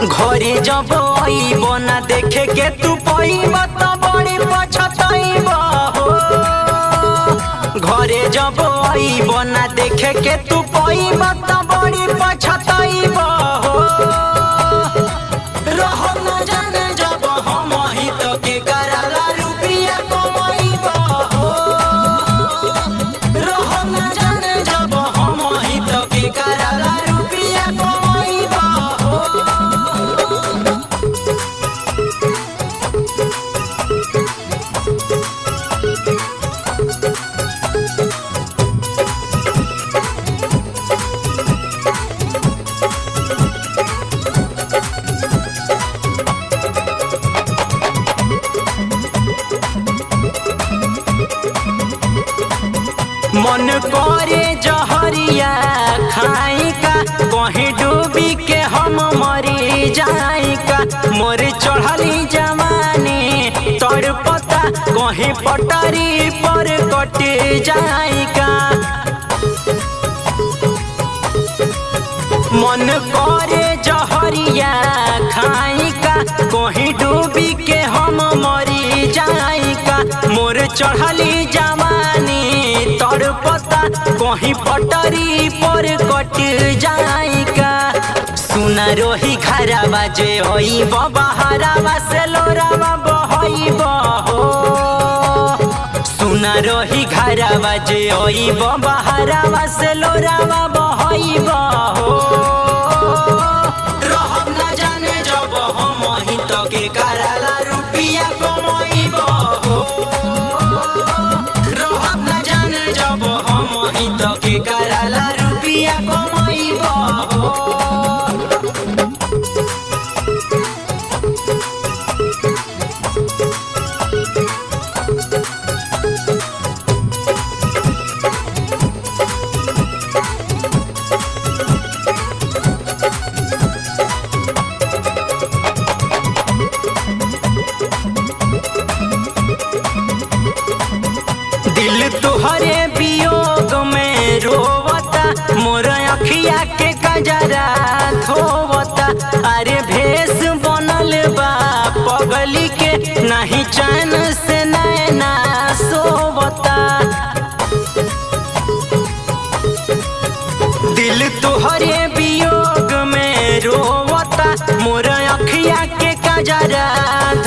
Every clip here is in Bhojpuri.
घरे जब अइब ना देखे के तू पइब त बड़ी पछतइब हो। घरे जब अइब ना देखे के तू पइब त बड़ी पछतइब हो। रहब न जाने जब हम ही तो के कराला रुपिया कमाइब हो। रहब न जाने जब हम ही तो के कराला रुपिया कमाइब हो। मन करे जहरिया खाई का, कहीं डूबी के हम मरी जाई का। मोर चढ़ली जवानी तड़पता, कहीं पटरी पर कट जाई का। मन करे जहरिया खाई का, कहीं डूबी के हम मरी जाई का। मोर चढ़ली जवानी तड़पता, कहीं पटरी पर कट जाई का। सुना रोही घरवा जे होई बहरावा से लोरावा बहई हो। सुना रोही घरवा जे होई बहरावा से लोरावा बहई हो। रहब न जाने जब हम ही तो के कराला रुपिया कमाइब हो। रहब न जाने जब हम ही तो के कराला रुपिया कमाइब हो। दिल तुहरे वियोग में रोवता, मोर अखिया के कजरा धोवता। अरे भेष बनल बा पगली के, नहीं चैन से नैना सोवता। दिल तुहरे वियोग में रोवता, मोर अखिया के कजरा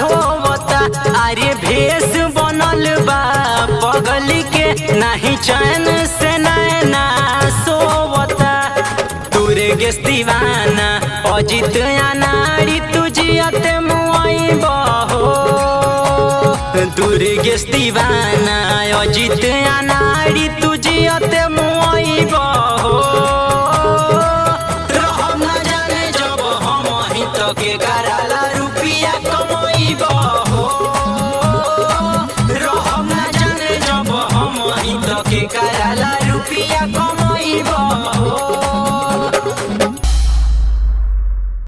धोवता। अरे भेष बनल बा पगली के, नहीं चैन से नैना सोवता। तुरे गेस दीवाना अजित अनाड़ी तुझियत मुआइब हो। दुर्गेश दीवाना अजित अनाड़ी तुझियत मुआइब हो। रहब न जाने जब हम ही तो के